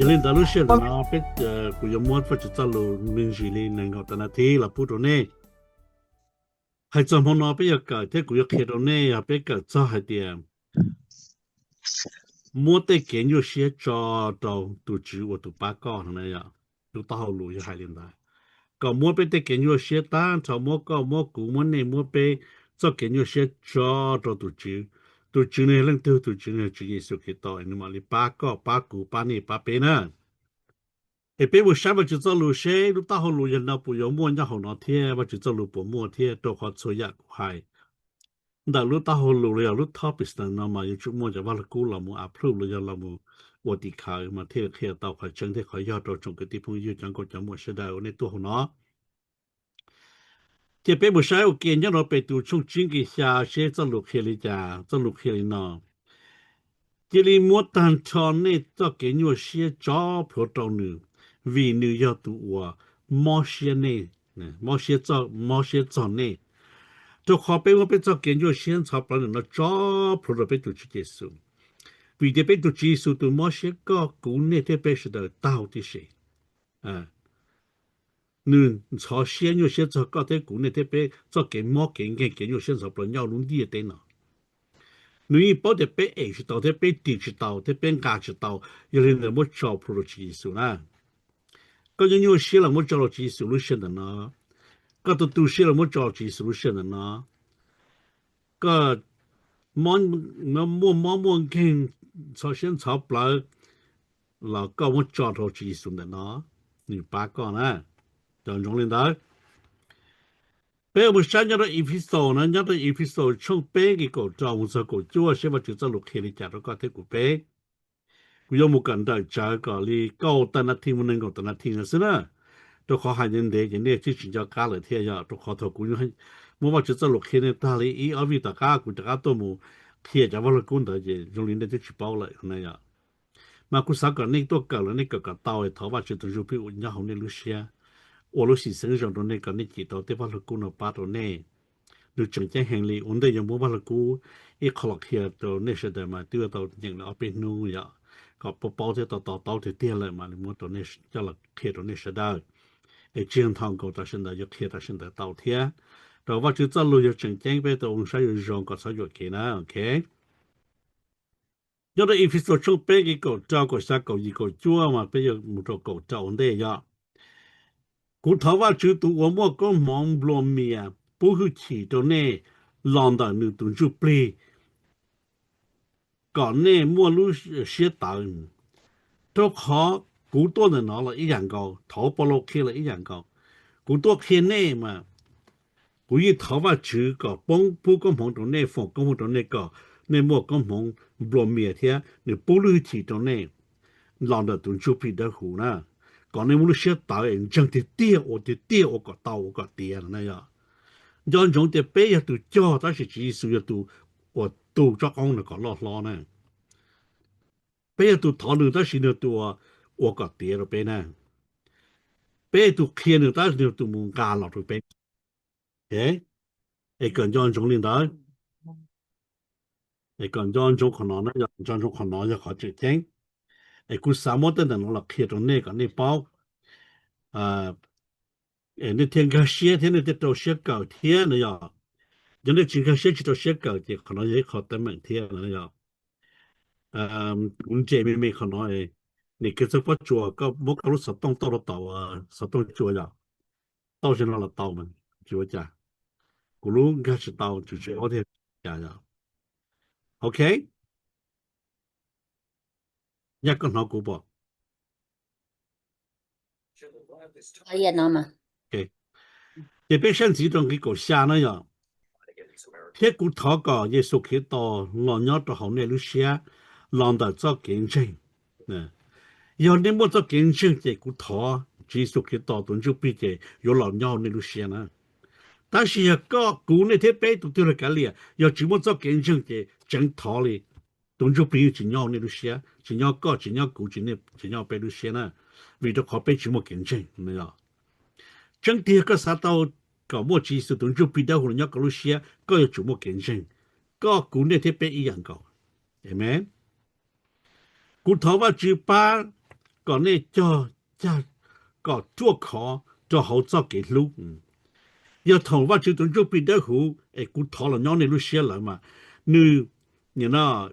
Li ntawd lub sij hawm ntawm no peb, kuv yuav muab Vajtswv txoj lus me ntsis li nees nkaum tawm nas this los pub rau nej. Hais txog hmo no peb yuav kawm thiab kuv yuav qhia rau nej yog peb kawm txog hais tias muab tej kev nyuaj siab tso rau tus Tswv uas tus pab koj no na yom. Lub taub hau lus yog hais li ntawd, kom muab peb tej kev nyuaj siab tag nrho, muab koj, muab kuv, muab nej, muab peb txoj kev nyuaj siab tso rau tus Tswv. Tus Tswv nws yog leej twg? Tus Tswv nws yog Tswv Yexus Khetos, nws mam li pab koj, pab kuv, pab nej, pab peb na. Es peb mus saib Vajtswv txoj lus seb lub taub hau lus yog no puas yuav muaj nyob hauv no thiab, Vajtswv txoj lus puas muaj thiab, rau qhov txhua yam kuv hais ntawm lub taub hau lus los yog lub topic no mas yuav tsum muaj cov vaj lug kub los mus approve los yog los mus ua tim khawv mas thiaj li qhia tau qhov tseeb thiab qhov yog rau tsoom kwv tij phooj ywg cov nkauj cov muam sawv daws uas nej tuaj hauv no. Ces peb mus saib ua ke nyob rau Petus tshooj tsib nqe xya seb txoj lus qhia li cas. Txoj lus qhia li no: Cia li muab tag nrho nej txoj kev nyuaj siab tso plhuav rau nws, vim nws yog tus uas mob siab nej, mob siab txog nej. Rau qhov peb muab peb txoj kev nyuaj siab ntxhov plawv ntawm no tso plhuav rau peb tus Tswv Yexus, vim tias peb tus Tswv Yexus tus mob siab koj kuv nej thiab peb sawv daws tau tib si. Nws ntxhov siab nyuaj siab txog koj thiab kuv nej thiab peb txoj kev mob kev nkeeg kev nyuaj siab ntxhov plawv nyob lub ntiaj teb no. Nws yeej paub tias peb ev tsis tau thiab peb ris tsis tau thiab peb nqa tsis tau, yog li ntawd muab tso plhuav rau Tswv Yexus na. Koj nyuaj nyuaj siab los muab tso rau Tswv Yexus lub sij hawm ntawm no. Koj tu tu siab los muab tso rau Tswv Yexus lub sij hawm ntawm no. Koj muaj mob muaj nkeeg ntxhov siab ntxhov plawv los koj muab tso rau Tswv Yexus ntawm no, nws pab koj na. Nco ntsoov li ntawd. Peb mus saib nyob rau Ephesus na, nyob rau Ephesus tshooj peb nqe kaum rau mus txog kaum cuaj seb Vajtswv txoj lus qhia li cas rau koj thiab kuv peb. Kuv yuav mus kawm nrawm tsawv kom li kaum tawm nas this mus nees nkaum tawm nas this no xwb na, rau qhov hais ntev ntev ces nej twb tsis nco qab lawm thiab yom. Rau qhov thaum kuv muab Vajtswv txoj lus qhia nej tag li ib ob vij tom qab kuv rov qab tuaj mus qhia cov vaj lug kub ntawd ces zoo li nej twb tsis paub lawm na yom. Mas kuv xav kom nej tuaj kawm los nej kawm kom tau, thov Vajtswv tus Ntsuj Plig ua nyob hauv nej lub siab, ua lub xim xeeb zoo rau nej kom nej cim tau tej vaj lug kub no pab rau nej. Nws tseem ceeb heev li, ua ntej yuav muab vaj lug kub ib qho los qhia rau nej sawv daws mas twb yuav tau nyeem li ob peb hnub yom, kom paub paub thiab to to taub tiag tiag lawm mas nws muab rau nej coj los qhia rau nej sawv daws. Es tsis yog ntho nkaus, tam sim ntawd yuav qhia tam sim ntawd tau thiab. Rau Vajtswv txoj lus yog tseem ceeb, peb tau ua saib yuav zoo kom txhob yuam kev na, ok. Nyob rau Ephesus tshooj peb nqe kaum rau, kaum xya, kaum yim, kaum cuaj mas peb yuav mus rau kaum rau ua ntej yom. Kuv thov Vajtswv tus uas muaj koob hmoov nplua mias pub hwj chim rau nej los ntawm nws tus Ntsuj Plig, kom nej muaj lub siab tawv. Rau qhov kuv tuaj ntawm no los ib yam nkaus, thov Paulus qhia los ib yam nkaus. Kuv tuaj qhia nej mas kuv yeej thov Vajtswv kom poob pub koob hmoov rau nej, foom koob hmoov rau nej kom nej muaj koob hmoov nplua mias thiab nws pub lub hwj chim rau nej los ntawm tus Ntsuj Plig Dawb Huv na, kom nej muaj lub siab tawv es ntseeg tiag tiag, ua tiag tiag, ua kom tau ua kom tiav no na yom. Nco ntsoov tias peb yog tus cog tab sis Tswv Yexus yog tus uas tu tsob qoob no kom loj hlob na. Peb yog tus thov nws tab sis nws tus ua kom tiav rau peb na. Peb yog tus qhia nws tab sis nws tus mus nqa los rau peb. Es kom nco ntsoov li ntawd. Es kom nco ntsoov qhov no, nco ntsoov qhov no yog qhov tseem ceeb. Es kuv xav muab tej ntawm no los qhia rau nej kom nej paub, nej thiaj nkag siab thiab nej thiaj rau siab kawm thiab no yom. Yog nej tsis nkag siab tsis rau siab kawm ces qhov no yog ib qho teeb meem thiab no yom. Kuv nres me me qhov no, nim kiag txawj pob tsuas, koj muab koj lub xov tooj tauj rau tom xov tooj cua yom. Tauj ze no los tau mas tsis ua cas. Kuv lub nkag tsis tau, tsis tsis paub tiag cas yom. Ok. Nyaj koj hnov kuv pom? Ces peb saib ntxiv rau nqe kaum xya na yom. Thiab kuv thov kom Yexus Khetos los nyob rau hauv nej lub siab los ntawm txoj kev ntseeg. Yog nej muaj txoj kev ntseeg ces kuv thov Tswv Yexus Khetos tus Ntsuj Plig ces yuav los nyob hauv nej lub siab na. Tab sis yog koj, kuv, nej thiab peb tus twg los kav liam, yog tsis muaj txoj kev ntseeg ces tseev thov li, tus Ntsuj Plig yeej tsis nyob hauv nej lub siab, tsis nyob koj, tsis nyob kuv, tsis nyob peb lub siab na, vim rau qhov peb tsis muaj kev ntseeg. Tseeb tiag koj xav tau kom muaj Tswv Yexus tus Ntsuj Plig Dawb Huv los nyob koj lub siab, koj yuav tsum muaj kev ntseeg. Koj, kuv, nej thiab peb ib yam nkaus. Amen. Kuv thov Vajtswv pab kom nej cog cag kom ruaj khov rau hauv txoj kev hlub. Yog thaum Vajtswv tus Ntsuj Plig Dawb Huv es kuv thov los nyob nej lub siab lawm mas nws,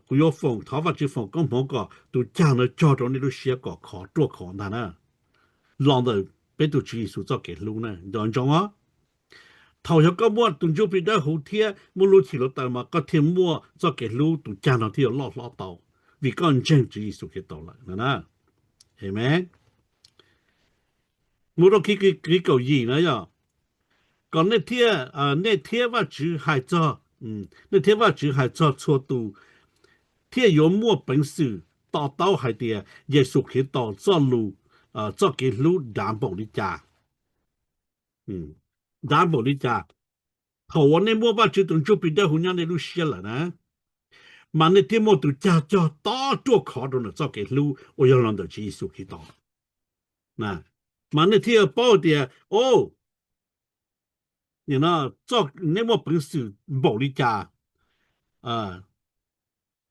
kuv yuav foom, thov Vajtswv foom koob hmoov kom tus cag no cog rau nej lub siab kom khov ruaj khov ntag na, los ntawm peb tus Tswv Yexus txoj kev hlub na. Nco ntsoov os, thaum yog koj muaj tus Ntsuj Plig Dawb Huv thiab muaj lub cim hluav taws mas koj thiaj muaj txoj kev hlub, tus cag no thiaj yuav loj hlob tau, vim koj ntseeg Tswv Yexus Khetos lawm na. Amees. Mus rau kiv kaum yim na yog, kom nej thiab, nej thiab Vajtswv hais txog, nej thiab Vajtswv hais txog txhua tus thiaj yuav muaj peev xwm to taub hais tias Yexus Khetos txoj lus, txoj kev hlub dav npaum li cas. Dav npaum li cas? Thaum uas nej muaj Vajtswv tus Ntsuj Plig Dawb Huv nyob nej lub siab lawm na, mas nej thiaj muaj tus cag cog tob ruaj khov rau ntawm txoj kev hlub uas yog los ntawm Tswv Yexus Khetos. Mas nej thiaj paub tias, o, nej muaj peev xwm npaum li cas,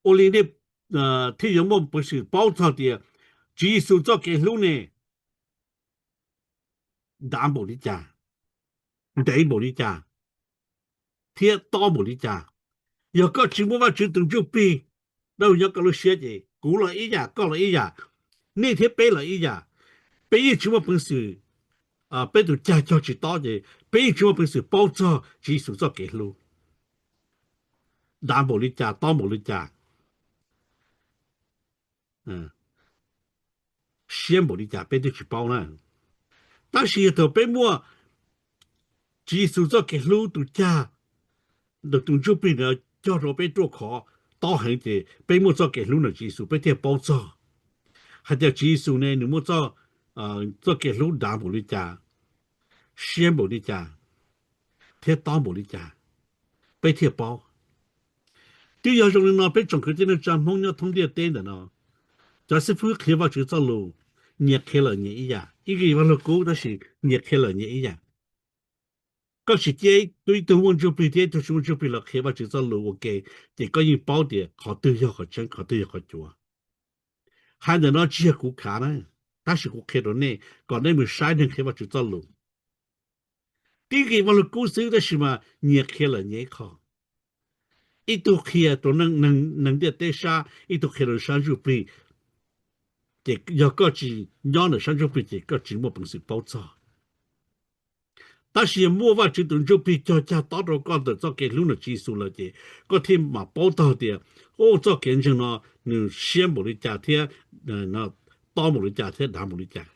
ua li nej thiaj yuav muaj peev xwm paub txog tias Tswv Yexus txoj kev hlub ne dav npaum li cas, ntev npaum li cas, thiab tob npaum li cas. Yog koj tsis muaj Vajtswv tus Ntsuj Plig Dawb Huv nyob koj lub siab ces kuv los ib yam, koj los ib yam, nej thiab peb los ib yam, peb yeej tsis muaj peev xwm, peb tus cag cog tsis tob ces peb yeej tsis muaj peev xwm paub txog Tswv Yexus txoj kev hlub dav npaum li cas, tob npaum li cas, siab npaum li cas peb twb tsis paub na. Tab sis yog thaum peb muaj Tswv Yexus txoj kev hlub tus cag, tus Ntsuj Plig no cog rau peb ruaj khov tob heev ces peb muaj txoj kev hlub ntawm Tswv Yexus peb thiaj paub txog hais tias Tswv Yexus ne nws muaj txoj kev hlub dav npaum li cas, siab npaum li cas, thiab tob npaum li cas, peb thiaj paub. Twb yog zoo li no peb tsoom kwv tij neej tsa Hmoob nyob thoob ntiaj teb ntawm no, cov xib fwb qhia Vajtswv txoj lus nyias qhia lawm nyias ib yam, ib yam Vaj Lug Kub tab sis nyias qhia lawm nyias ib yam. Koj tsis cia ib tug muaj Ntsuj Plig thiab ib tug tsis muaj Ntsuj Plig los qhia Vajtswv txoj lus ua ke, ces koj yeej paub tias qhov twg yog qhov tseeb, qhov twg yog qhov cuav. Hais ntawm no tsis yog kuv khav na, tab sis kuv qhia rau nej kom nej mus saib neeg qhia Vajtswv txoj lus. Tib nqe Vaj Lug Kub xwb tab sis mas nyias qhia lawm nyias ib qho. Ib tug qhia rau neeg ntiaj teb sab, ib tug qhia rau sab ntsuj plig. Ces yog koj tsis nyob ntawm sab ntsuj plig ces koj tsis muaj peev xwm paub txog. Tab sis yog muaj Vajtswv tus ntsuj plig cog cag tob rau koj ntawm txoj kev hlub ntawm Tswv Yexus lawm ces koj thiaj mam paub txog tias, o, txoj kev ntseeg no nws siab npaum li cas thiab tob npaum li cas thiab dav npaum li cas.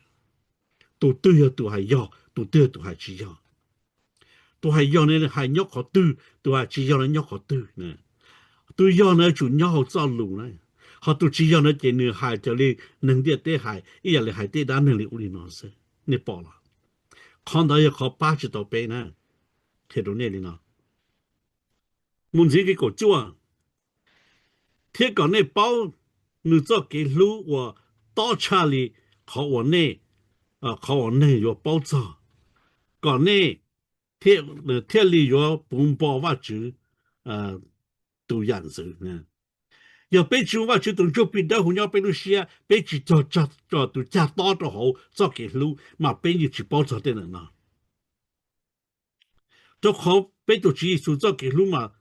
Tus twg yog tus hais yog, tus twg yog tus hais tsis yog. Tus hais yog ne hais nyob qhov twg, tus hais tsis yog ne nyob qhov twg. Tus yog na tsum nyob hauv txoj lus na, ho tus tsis yog na ces nws hais raws li neeg ntiaj teb hais, ib yam li hais tej dab neeg li ub li no xwb. Nej pom los? Qhov ntawd yog qhov pab tsis tau peb na. Qhia rau nej li no, mus ntxiv nqe kaum cuaj, thiab kom nej paub nws txoj kev hlub uas tob tshaj li qhov uas nej, qhov uas neeg yuav paub txog, kom nej thiaj li yuav puv npo Vajtswv tus yam ntxwv. Yog peb tsis muaj Vajtswv tus ntsuj plig dawb huv nyob peb lub siab, peb tsis cog tus cag tob rau hauv txoj kev hlub mas peb yeej tsis paub txog tej ntawm no. Rau qhov peb tus Tswv Yexus txoj kev hlub mas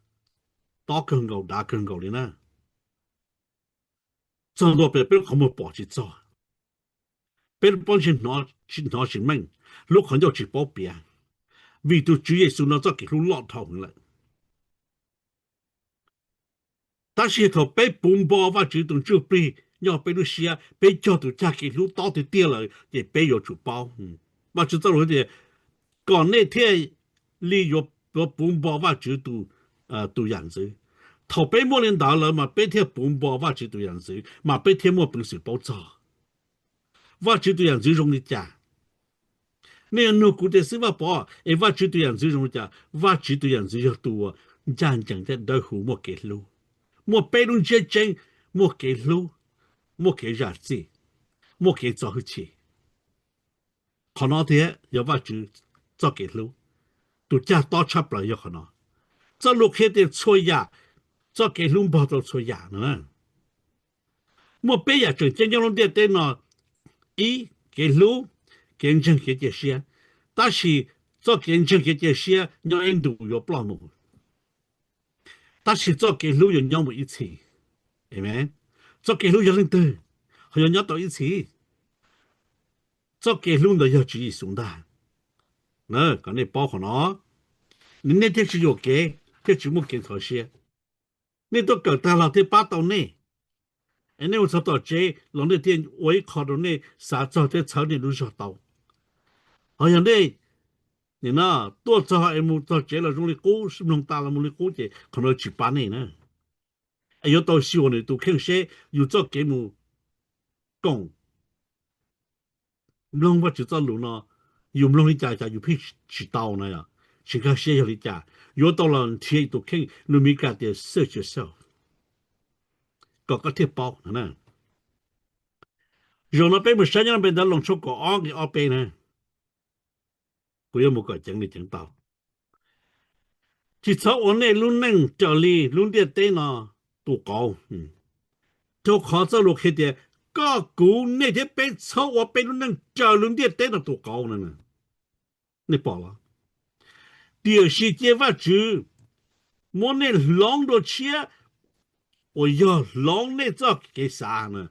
tob kawg nkaus, dav kawg nkaus li na. Txog ntua pem peb lub qhov muag pom tsis txog, peb lub pob ntseg hnov tsis meej, lub qhov ncauj tsis paub piav, vim tus Tswv Yexus no txoj kev hlub loj dhau heev lawm. Tab sis thaum peb puv npo Vajtswv tus ntsuj plig nyob peb lub siab, peb cog tus cag kev hlub tob tiag tiag lawm ces peb yuav tsum paub. Vajtswv txoj lus tias, kom nej thiaj li yuav puv npo Vajtswv tus yam ntxwv. Thaum peb muaj li ntawd lawm mas peb thiaj puv npo Vajtswv tus yam ntxwv mas peb thiaj muaj peev xwm paub txog Vajtswv tus yam ntxwv zoo li cas. Nej yuav nug kuv tias, xib Vaj Pov, es Vajtswv tus yam ntxwv zoo li cas? Vajtswv tus yam ntxwv yog tus uas ncaj ncees thiab dawb huv, muaj kev hlub, muaj peb lub ntsiab tseeb, muaj kev hlub, muaj kev zam txim, muaj kev txo hwj chim. Qhov no thiab yog Vajtswv txoj kev hlub, tus cag tob tshaj plaws yog qhov no. Txoj lus qhia tias txhua yam, txoj kev hlub npog tau txhua yam no. Muaj peb yam tseem ceeb nyob lub ntiaj teb no, Ib, kev hlub, kev ntseeg kev cia siab. Tab sis txoj kev ntseeg kev cia siab nyob ib ntus yuav ploj mus, tab sis txoj kev hlub yuav nyob mus ib txhis. Amen. Txoj kev hlub yog leej twg, ho yuav nyob tau ib txhis? Txoj kev hlub ntawd yog Tswv Yexus ntag. Kom nej paub qhov no, nej thiaj tsis yuam kev, thiaj tsis muaj kev ntxhov siab. Nej tuaj kawm tag los thiaj pab tau nej. Es nej mus txog tom tsev los nej thiaj ua ib qho rau nej xav txog thiab txhawb nej lub zog tau. Ho yog nej tuaj txog es mus txog tsev los zoo li qub, mloog tas los mus li qub, ces qhov no tsis pab nej na. Es yuav tau xyuas nws tus kheej seb yus txoj kev mus koom mloog Vajtswv txoj lus no, yus mloog li cas cas yus pheej tsis tau na, tsis nkag siab yog li cas. Yuav tau los nrhiav yus tus kheej, lus Mis Kas tias search yourself, kom koj thiaj paub. Zaum no peb mus saib nyob npe ntawv Loos tshooj kaum ob nqe ob peb na. Kuv yuav mus kom ceev li ceev tau. Tsis txhob ua nej lub neej raws li lub ntiaj teb no tus qauv. Rau qhov txoj lus qhia tias, koj kuv nej thiab peb txhob ua peb lub neej raws lub ntiaj teb no tus qauv na. Nej pom los? Tiam sis cia Vajtswv muab nej hloov dua tshiab, uas yog hloov nej txoj kev xav na.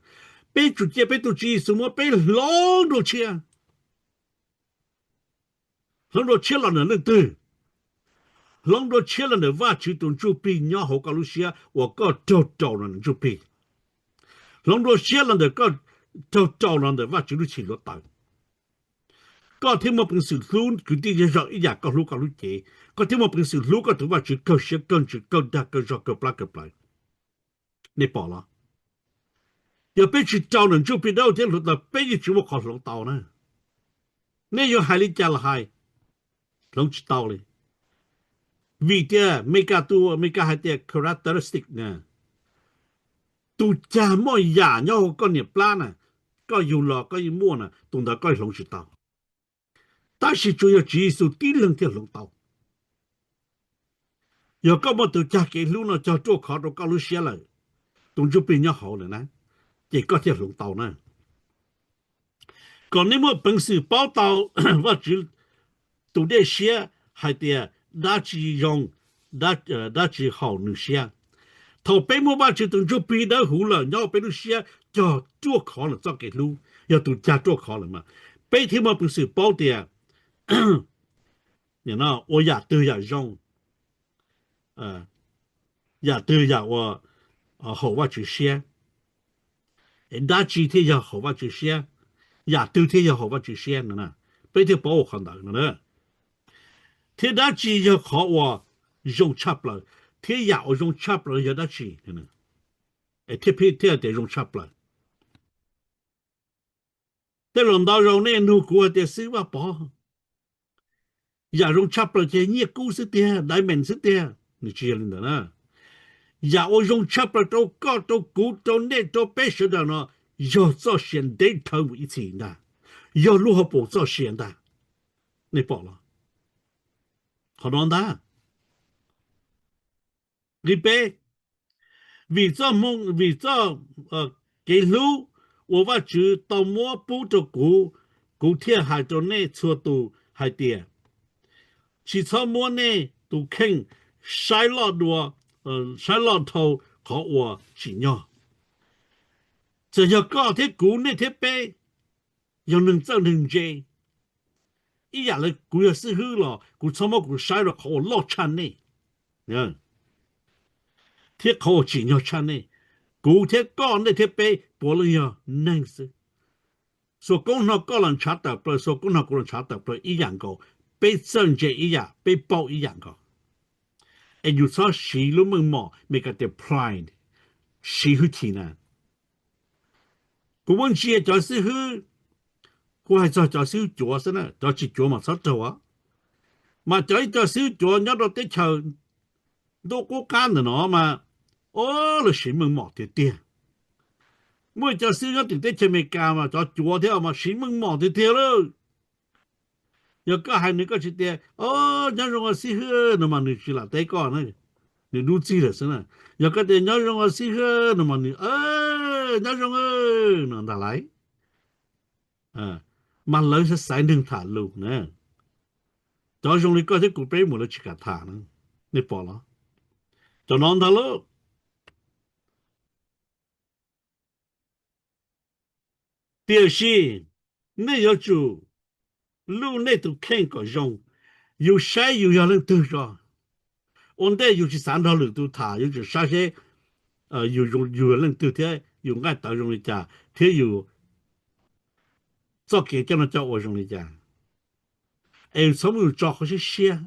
Peb tsum cia peb tus Tswv Yexus muab peb hloov dua tshiab. Hloov dua tshiab los ntawm leej twg? Hloov dua tshiab los ntawm Vajtswv tus Ntsuj Plig nyob hauv koj lub siab uas koj raug rau los ntawm Ntsuj Plig. Hloov dua tshiab los ntawm koj raug rau los ntawm Vajtswv lub cim hluav taws. Koj thiaj muaj peev xwm hlub kwv tij zej zog ib yam koj hlub koj lub cev. Koj thiaj muaj peev xwm hlub koj tus Vajtswv kawg siab kawg ntsws kawg dag kawg zog kawg plab kawg plawv. Nej pom los? Yog peb tsis rau ntawm Ntsuj Plig dawb thiab hluav taws, peb yeej tsis muaj qhov hloov tau na. Nej yuav hais li cas los hais, hloov tsis tau li. Vim tias Meskas, tus Meskas hais tias characteristic na, tus cag muaj yam nyob hauv koj niam plab na, koj yug los koj yeej muaj na, tus ntawd koj hloov tsis tau. Tab sis tsuas yog Tswv Yexus tib leeg thiaj hloov tau. Yog koj muaj tus cag kev hlub no cog ruaj khov rau koj lub siab lawm, tus Ntsuj Plig nyob hauv lawm na, ces koj thiaj hloov tau na. Kom nej muaj peev xwm paub tau Vajtswv tus dej siab hais tias dab tsi zoo, dab tsi haum nws siab. Thaum peb muaj Vajtswv tus Ntsuj Plig dawb huv lawm nyob peb lub siab cog ruaj khov lawm txoj kev hlub, yog tus cag ruaj khov lawm mas peb thiaj muaj peev xwm paub tias ua yam twg yam zoo, yam twg yam uas haum Vajtswv siab, dab tsi thiaj yog haum Vajtswv siab, yam twg thiaj yog haum Vajtswv siab no. Peb thiaj paub ua qhov ntawd no. Thiab dab tsi yog qhov uas zoo tshaj plaws, thiab yam uas zoo tshaj plaws yog dab tsi, thiaj pheej thiaj tias zoo tshaj plaws. Tej zaum ntau zaus nej nug kuv hais tias, Xib Vaj Pov, yam zoo tshaj plaws ces nyiaj kub xwb tiag, diamond xwb tiag? Nws tsis yog li ntawd na. Yam uas zoo tshaj plaws rau koj, rau kuv, rau nej, rau peb sawv daws no yog txoj sia ntev dhawv mus ib txhis ntag, yog lub hauv paus txoj sia ntag. Nej pom los? Qhov no ntag. Nqe peb, vim txoj hmoo, vim txoj kev hlub uas Vajtswv tau muab pub rau kuv, kuv thiaj hais rau nej txhua tus hais tias, tsis txhob muab nej tus kheej saib loj dua, saib loj dhau qhov uas tsim nyog. Txawm yog koj thiab kuv, nej thiab peb, yog neeg txawj neeg ntse, ib yam li kuv yog xib hwb los kuv txhob muab kuv saib rau qhov uas loj tshaj nej thiab qhov uas tsim nyog tshaj nej. Kuv thiab koj, nej thiab peb puav leej yog neeg xwb. Xuas koob hno koj los ntshav tawm plaws, xuas koob hno kuv los ntshav tawm plaws ib yam nkaus. Peb txawj ntse ib yam, peb paub ib yam nkaus. Es yus txhob siv lub meej mom Meskas tias pride, siv hwj chim na. Kuv muab ntsia cov xib hwb, kuv hais txog cov xib hwb cuav xwb na, cov tsis cuav mas txhob raug. Mas cov ib co xib hwb cuav nyob rau teb chaws ntuj qub qab ntawm no mas, o, lawv siv meej mom tiag tiag. Muaj ib co xib hwb nyob tim teb chaws Amelikas mas cov cuav thiab mas siv meej mom tiag tiag lawm. Yog koj hais nws koj tsis tias, o, nyob zoo os xib hwb no mas nws tsis lam teb koj na, nws dub txig lawm xwb na. Yog koj tias nyob zoo os xib hwb no mas nws, nyob zoo no ntag lauj. mas lawv xaiv neeg tham lus na. Cov zoo li koj thiab kuv peb mus lawv tsis kam tham na. Nej pom los? Cov no ntag lauj. Tiam sis nej yuav tsum luj nej tus kheej kom zoo. Yus saib yus yog leej twg tso. Ua ntej yus tsis xav nrog lwm tus tham, yus tseem saib seb yus yog leej twg thiab yus nqaij tawv zoo li cas thiab yus txoj kev coj noj coj ua zoo li cas. Es yus txhob muab yus tso qhov siab siab.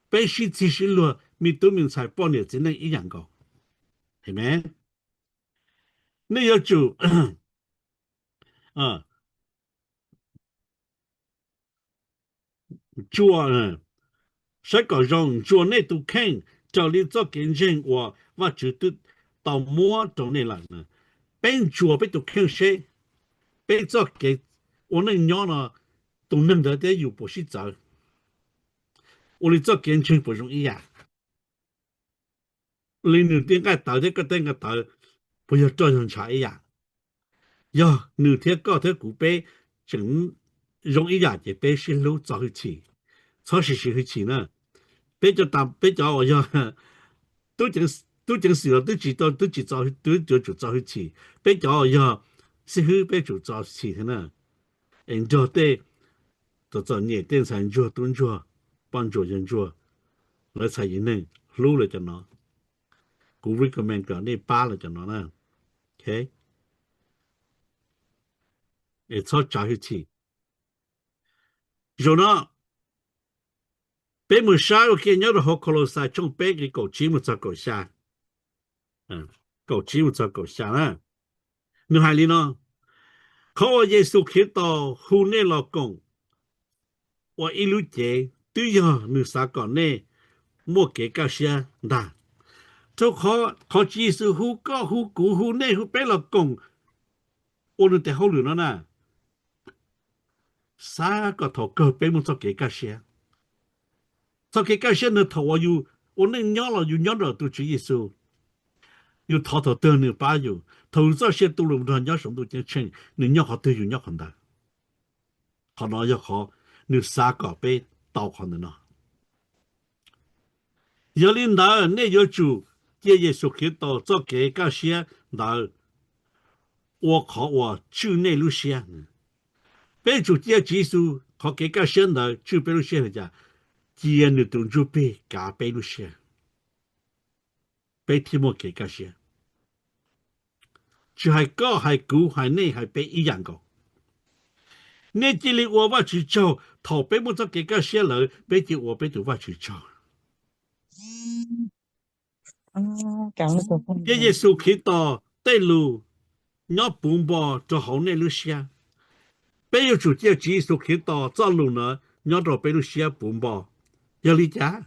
Peb sib txig sib luag, me tub me ntxhais, poj niam txiv neej ib yam nkaus. Amen. Nej yuav tsum ntsuas, saib kom zoo, ntsuas nej tus kheej raws li txoj kev ntseeg uas Vajtswv twb tau muab rau nej lawm. Peb ntsuas peb tus kheej seb peb txoj kev ua neej nyob no, tus neeg ntawd thiab yus puas sib txawv, ua li txoj kev ntseeg puas zoo ib yam, li nws tej nqaij tawv thiab koj tej nqaij tawv puas yog roj yog ntshav ib yam. Yog nws thiab koj thiab kuv peb tseem zoo ib yam ces peb sib hlub txo hwj chim, txhob sim siv hwj chim na. Peb cov, peb cov uas yog tub ceev xwm los twb tsis, twb tsis, twb yuav tsum txo hwj chim. Peb cov uas yog xib hwb peb tsum txo hwj chim thiab na. Es nrog tej txom txom nyem, tej ntxhais ntsuag tub ntsuag, poj ntsuam yawg ntsuag, lawv txhais yim neeg, hlub lawv cov no. Kuv recommend kom nej pab lawv cov no na. Es txhob tsav hwj chim. Zaum no peb mus saib ua ke nyob rau hauv Kaulauxais tshooj peb nqe kaum tsib mus txog kaum xya. Kaum tsib mus txog kaum xya na. Nws hais li no: Qhov uas Yexus Khetos hu nej los koom ua ib lub cev twb yog nws xav kom nej muaj kev kaj siab ntag. Rau qhov Tswv Yexus hu koj hu kuv hu nej hu peb los koom ua nws tes hauj lwm no na, xav kom thaum kawg peb muaj txoj kev kaj siab. Txoj kev kaj siab ntawd thaum uas yus ua neej nyob los yus nyob nrog tus Tswv Yexus, yus thov thaum twg nws pab yus, thaum yus txoj sia tu lus nrog nyob saum ntuj ceeb tsheej, nws nyob qhov twg yus nyob qhov ntawd. Qhov no yog qhov nws xav kom peb tau qhov ntawm no. Yog li ntawd nej yuav tsum cia Yexus Khetos txoj kev kaj siab ntawd ua qhov uas tswj nej lub siab. Peb tsum cia Tswv Yexus qhov kev kaj siab ntawd tswj peb lub siab li cas? Cia nws tus ntsuj plig kav peb lub siab, peb thiaj muaj kev kaj siab. Tsis hais koj hais kuv hais nej hais peb ib yam nkaus. Nej cia li ua Vajtswv tsaug. Thaum peb muaj txoj kev kaj siab lawm peb cia ua peb tus Vajtswv tsaug. Cia Yexus Khetos tej lus nyob puv npo rau hauv nej lub siab. Peb yuav tsum cia Tswv Yexus Khetos txoj lus ntawd nyob rau peb lub siab puv npo. Yog li cas?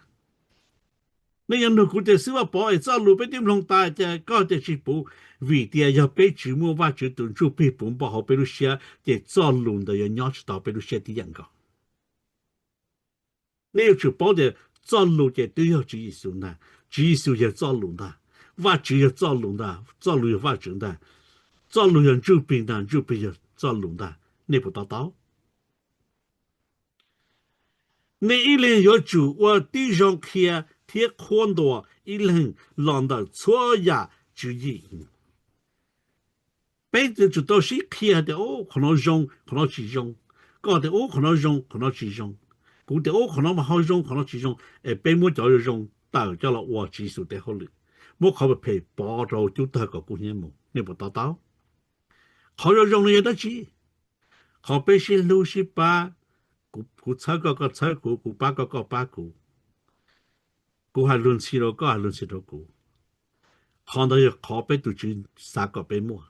Nej yuav nug kuv tias, Xib Vaj Pov, es txoj lus peb twb mloog tas ces koj tias tsis puv? Vim tias yog peb tsis muaj Vajtswv tus ntsuj plig puv npo hauv peb lub siab ces txoj lus ntawd yuav nyob tsis tau peb lub siab tib yam nkaus. Nej yuav tsum paub tias txoj lus ces twb yog Tswv Yexus ntag. Tswv Yexus yog txoj lus ntag. Vajtswv yog txoj lus ntag. Txoj lus yog Vajtswv ntag. Txoj lus yog ntsuj plig ntag. Ntsuj plig yog txoj lus ntag. Nej puas to taub? Nej ib leeg yuav tsum ua tib zoo qhia thiab qhuab ntuas ib leeg los ntawm txhua yam tswv yim. Peb yuav tsum tau sib qhia hais tias, Qhov no zoo, qhov no tsis zoo. Koj tias, Ub, qhov no zoo, qhov no tsis zoo. Kuv tias, Ub, qhov no mas ho zoo, qhov no tsis zoo. Es peb muab cov zoo tawm coj los ua Tswv Yexus tes hauj lwm, muab qhov phem pov rau cub tawg kom kub hnyiab mus. Nej puas to taub? Qhov zoo zoo no yog dab tsi? Qhov peb sib hlub sib pab, kuv txhawb koj, koj txhawb kuv, kuv pab koj, koj pab kuv, kuv hais lus ntxhi rau koj, hais lus ntxhi rau kuv. Qhov ntawd yog qhov peb tus Tswv xav kom peb muaj.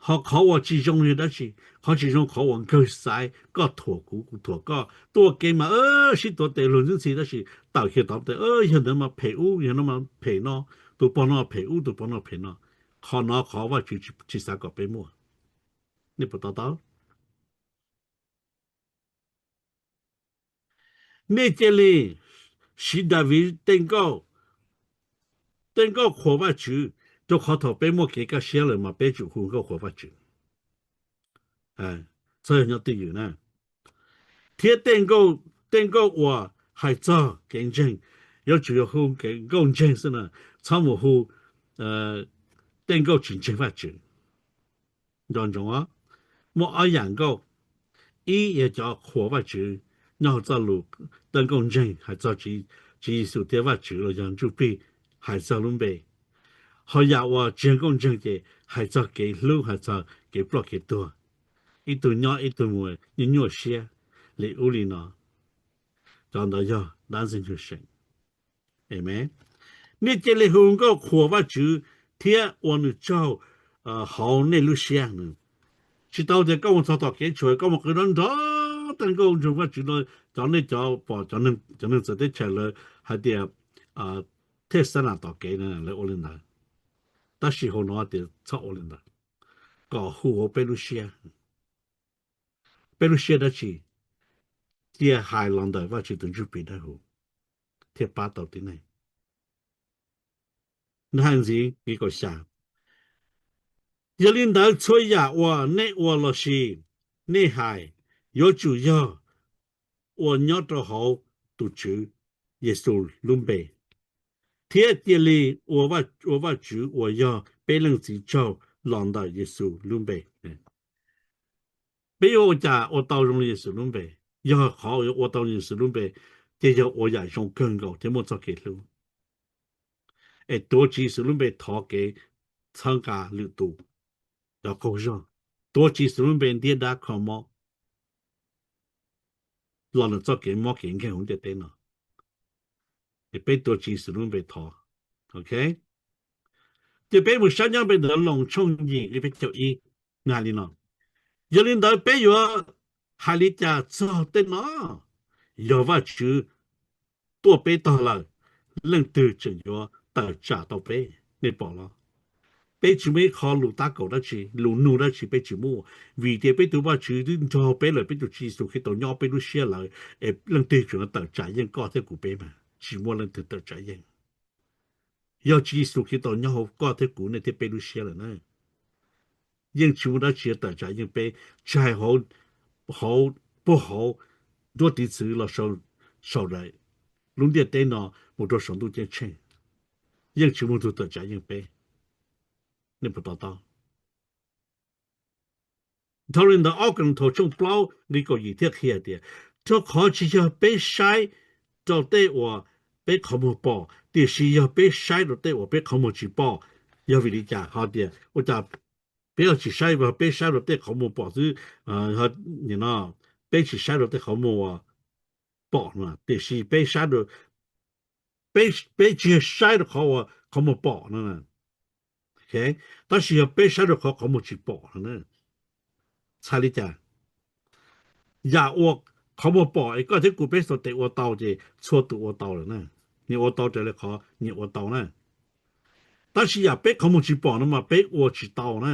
Ho qhov uas tsis zoo yog dab tsi? Qhov tsis zoo qhov uas nkawg xaiv, koj thuam kuv, kuv thuam koj, tuaj ua ke mas sib tuav tes luag ntxhi ntxhi tab sis tawm kiag tod tes, yog ntawd mas phem ub, yog no mas phem no, tus pog no phem ub, tus pog no phem no. Qhov no qhov Vajtswv tsis xav kom peb muaj. Nej puas to taub? Nej cia li siv Daviv tej nkauj, tej nkauj qhuas Vajtswv, rau qhov thaum peb muaj kev kaj siab lawm mas peb tsum hu nkauj qhuas Vajtswv. Txhob yog nyob twj ywm na. Thiab tej nkauj, tej nkauj uas hais txog kev ntseeg, yuav tsum yog hu kev nkauj ntseeg xwb na, txhob mus hu tej nkauj tsis ntseeg Vajtswv. Nco ntsoov os, muaj ob yam nkauj. Ib yog cov qhuas Vajtswv nyob hauv txoj lus, tej nkauj ntseeg hais txog Tswv Yexus thiab Vajtswv los yog ntsuj plig hais txog lub npe. Ho yam uas tsis yog nkauj ntseeg ces hais txog kev hlub, hais txog kev ploj kev tuag, ib tug nyob ib tug mus, nyuaj nyuaj siab li ub li no. Cov ntawd yog dab ntxwg nyoog seem. Amen. Nej cia li hu nkauj qhuas Vajtswv thiab ua nws tsaug hauv nej lub siab. Tsis tau tias koj mus txog tom kev tshuam koj mus qw nrov nrov tej nkauj ntseeg Vajtswv no, cov nej cov pom cov neeg txawv teb chaws lawv hais tias thej xab nas tom kev na, lawv ua li ntawd. Tab sis hauv no tias txhob ua li ntawd, kom hu hauv peb lub siab. Peb lub siab dab tsi? Cia hais los ntawm Vajtswv tus Ntsuj Plig Dawb Huv thiaj pab tau tib neeg. Nws hais ntxiv nqe kaum xya: Yog li ntawd txhua yam uas nej ua lossis nej hais yuav tsum yog ua nyob rau hauv tus Tswv Yexus lub npe, thiab cia li ua Vajtswv uas yog peb Leej Txiv tsaug los ntawm Yexus lub npe. Peb yuav ua cas ua tau zoo li Yexus lub npe? Yog qhov yuav ua tau Yexus lub npe, ces yog ua yam zoo kawg nkaus thiab muaj txoj kev hlub, es tuav Tswv Yexus lub npe thov kev txhawb nqa lwm tus, cov qaug zog, tuav Tswv Yexus lub npe ntiab dab kho mob los ntawm txoj kev mob kev nkeeg hauv ntiaj teb no. Es peb tuav Tswv Yexus lub npe thov. Ok, ces peb mus saib nyob npe ntawd Loos tshooj yim nqe peb caug ib, nws hais li no: Yog li ntawd peb yuav hais li cas txog tej no? Yog Vajtswv tuaj peb tog lawm, leej twg tseem yuav tawm tsam tau peb? Nej pom los? Peb tsis muaj ib qho lus tab kaum dab tsi, lus nug dab tsi peb tsis muaj, vim tias peb tus Vajtswv twb nrog peb lawm, peb tus Tswv Yexus Khetos nyob peb lub siab lawm, es leej twg tseem yuav tawm tsam yeej koj thiab kuv peb mas? Tsis muaj leej twg tawm tsam yeej. Yog Tswv Yexus Khetos nyob hauv koj thiab kuv, nej thiab peb lub siab lawm na, yeej tsis muaj dab tsi yuav tawm tsam yeej peb, tsis hais hauv, puag hauv nruab tiv txwv los saum daim lub ntiaj teb no mus rau saum ntuj ceeb tsheej, yeej tsis muaj tug tawm tsam yeej peb. Nej puas to taub? Dhau li ntawd ob Kauleethaus tshooj plaub nqe kaum yim thiaj qhia tias, rau qhov tsis yog peb saib rau tej uas peb qhov muag pom, tiam sis yog peb saib rau tej uas peb qhov muag tsis pom. Yog vim li cas ho tias ua cas peb ho tsis saib, peb saib rau tej qhov muag pom xwb? Peb tsis saib rau tej qhov muag uas pom no, tiam sis peb saib, peb tsis yog saib rau qhov uas qhov muag pom no, tab sis yog peb saib rau qhov qhov muag tsis pom no na. Txhais li cas? Yam uas qhov muag pom es koj thiab kuv peb xuas tes ua tau ces txhua tus ua tau lawm na, nyias ua tau raws li qhov nyias ua tau na. Tab sis yam peb qhov muag tsis pom no mas peb ua tsis tau na.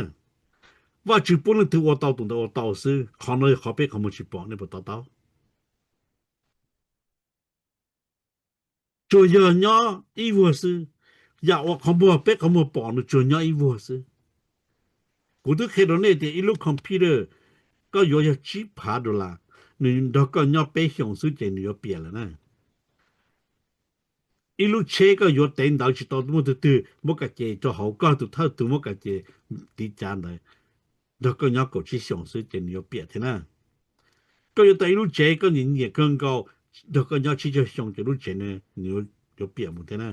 Vajtswv pub leej twg ua tau tus ntawd ua tau xwb, qhov no yog qhov peb qhov muag tsis pom, nej puas to taub? Tsuas yog nyob ib vuag xwb. Yam uas qhov muag, peb qhov muag pom nws tsuas nyob ib vuag xwb. Kuv twb qhia rau nej tias ib lub computer koj yuav yog tsib phav dollar, nws nrog koj nyob peb xyoos xwb ces nws yuav piam lawm na. Ib lub tsheb koj yuav tev ntawv tsis tau muaj tug twg muab kam ces rau hauv, koj tus thawj tug muab kam ces tiv cav ntawd, nrog koj nyob kaum tsib xyoos xwb ces nws yuav piam thiab na. Koj yuav tau ib lub tsev koj nyiam nyiam kawg nkaus, nrog koj nyob tsib caug xyoo ces lub tsev no nws yuav piam mus thiab na.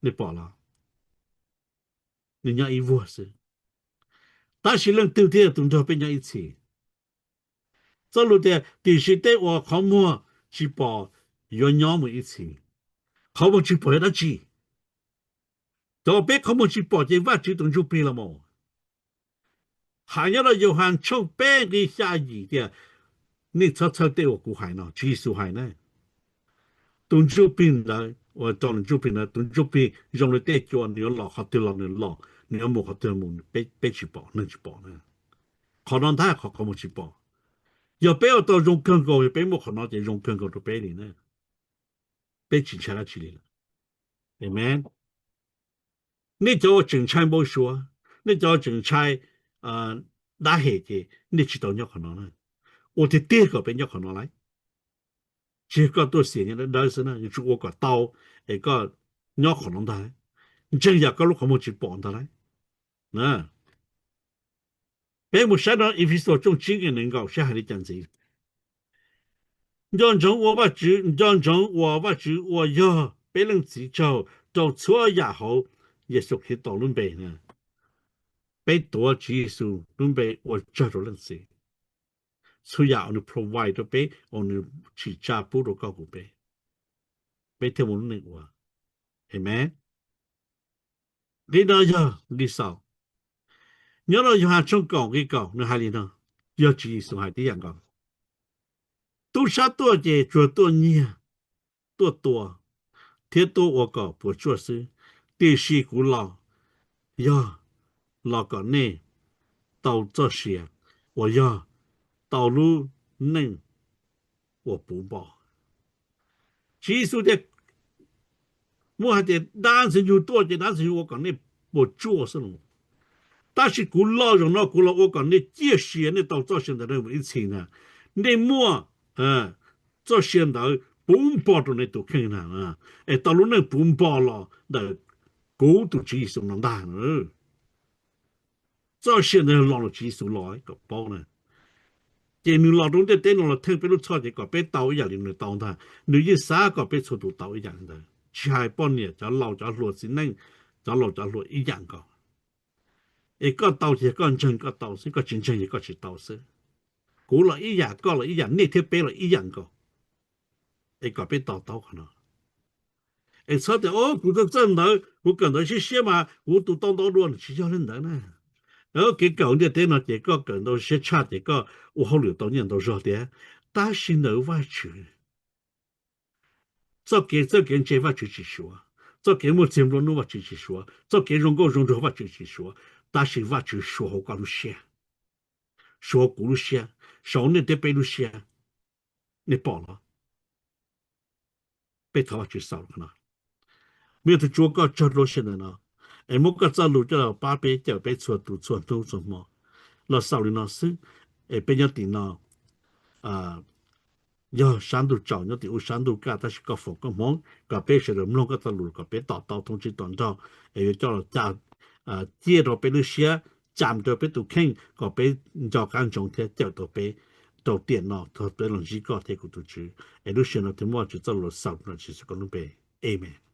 Nej pom los? Nws nyob ib vuag xwb. Tab sis leej twg thiaj yog tus nrog peb nyob ib txhis? Txoj lus tias, tiam sis tej uas qhov muag tsis pom yuav nyob mus ib txhis. Qhov muag tsis pom yog dab tsi? Cov peb qhov muag tsis pom ces Vajtswv tus Ntsuj Plig los mas. Hais nyob rau Yauhas Yauhas tshooj peb nqi xya yim tias, nej txhob txhawj tej uas kuv hais no, Tswv Yexus hais na. Tus Ntsuj Plig ntawd, uas rau nws Ntsuj Plig ntawd, tus Ntsuj Plig zoo li tej cua, nws yuav los qhov twg los nws los, nws yuav mus qhov twg mus, peb tsis pom, neeg tsis pom na. Qhov no ntag qhov qhov muag tsis pom. Yog peb ua tau zoo kawg nkaus, yog peb muaj qhov no ces zoo kawg nkaus rau peb li na. Peb tsis ntshai dab tsi li lawm. Amen. Nej cov uas tseem ntshai npau suav, nej cov uas tseem ntshai, dab hem ces nej tsis tau nyob qhov no na. Ua tiag tiag kom peb nyob qhov no lauj. Tsis yog koj tuaj xiam nyob dawb dawb xwb na, yuav tsum ua kom tau es koj nyob qhov no ntag. Ntseeg yam koj lub qhov muag tsis pom ntag lauj. Peb mus saib rau Efexus tshooj tsib nqe nees nkaum saib hais li cas ntxiv. Nco ntsoov ua Vajtswv, nco ntsoov ua Vajtswv uas yog peb Leej Txiv tsaug rau txhua yam hauv Yexus Khetos lub npe na. Peb tuav Tswv Yexus lub npe ua tsaug rau Leej Txiv. Txhua yam uas nws provide rau peb, uas nws tsim tsa pub rau koj kuv peb, peb thiaj muaj lub neej ua. Amen. Li no yog li xaus. Nyob rau Yauhas tshooj kaum nqe kaum nws hais li no, yog Tswv Yexus hais tib yam nkaus. Tub sab tuaj ces tsuas tuaj nyiag, tuaj tua, thiab tuaj ua kom puas tsuaj xwb, tiam sis kuv los yog los kom nej tau txoj sia uas yog tau lub neej uas puv npo. Tswv Yexus tias, muaj hais tias dab ntxwg nyoog tuaj ces dab ntxwg nyoog ua kom nej puas tsuaj xwb los, tab sis kuv los zaum no kuv los ua kom nej ciaj sia, nej tau txoj sia ntawd mus ib txhis na, nej muaj txoj sia ntawd puv npo rau nej tus kheej na, es tau lub neej puv npo los ntawm kuv tus Tswv Yexus no ntag. Txoj sia ntawd los los Tswv Yexus los kom paub na. Ces nws los rau ntiaj teb no los theej peb lub txhoj ces kom peb tau ib yam li nws tau ntag. Nws yeej xav kom peb txhua tus tau ib yam li ntawd, tsis hais poj niam, cov laus, cov hluas, txiv neej, cov laus cov hluas ib yam nkaus. Es koj tau ces koj ntseeg koj tau xwb, koj tsis ntseeg ces koj tsis tau xwb. Kuv los ib yam, koj los ib yam, nej thiab peb los ib yam nkaus. Es kom peb to taub qhov no. Es txhob tias, o, kuv txawj txawj ntawv, kuv kawm ntawv siab siab mas kuv tus tau ntau dua, nws tsis yog li ntawd na. Kev kawm ntiaj teb no ces koj kawm ntau siab tshaj ces koj ua hauj lwm tau nyiaj ntau zog tiag, tab sis ntawm Vajtswv, txoj kev txawj kev ntse Vajtswv tsis suav, txoj kev muaj txiag nplua nuj Vajtswv tsis suav, txoj kev zoo nkauj zoo nraug Vajtswv tsis suav, tab sis Vajtswv suav hauv koj lub siab, suav hauv kuv lub siab, suav hauv nej thiab peb lub siab. Nej pom los? Peb thov Vajtswv xaus qhov no. Me Txiv Tswv, koj tsaug rau lub sij hawm ntawm no, es muab koj txoj lus coj los pab peb, cawm peb txhua tus txhua hnub txhua hmo. Los xaus li no xwb, es peb nyob tim no, yog sab ntuj tsaus nyob tim ub sab ntuj kaj, tab sis koj foom koob hmoov kom peb sawv daws mloog koj txoj lus, kom peb to taub thoob tsib tom nrog, es yuav coj los ciaj rau peb lub siab, cam rau peb tus kheej kom peb nco qab ntsoov thiab cawm tau peb rau tiam no thaum peb los ntsib koj thiab kuv tus Tswv. Es lub sij hawm no thiaj muab Vajtswv txoj lus xaus rau Tswv Yexus koj lub npe. Amen.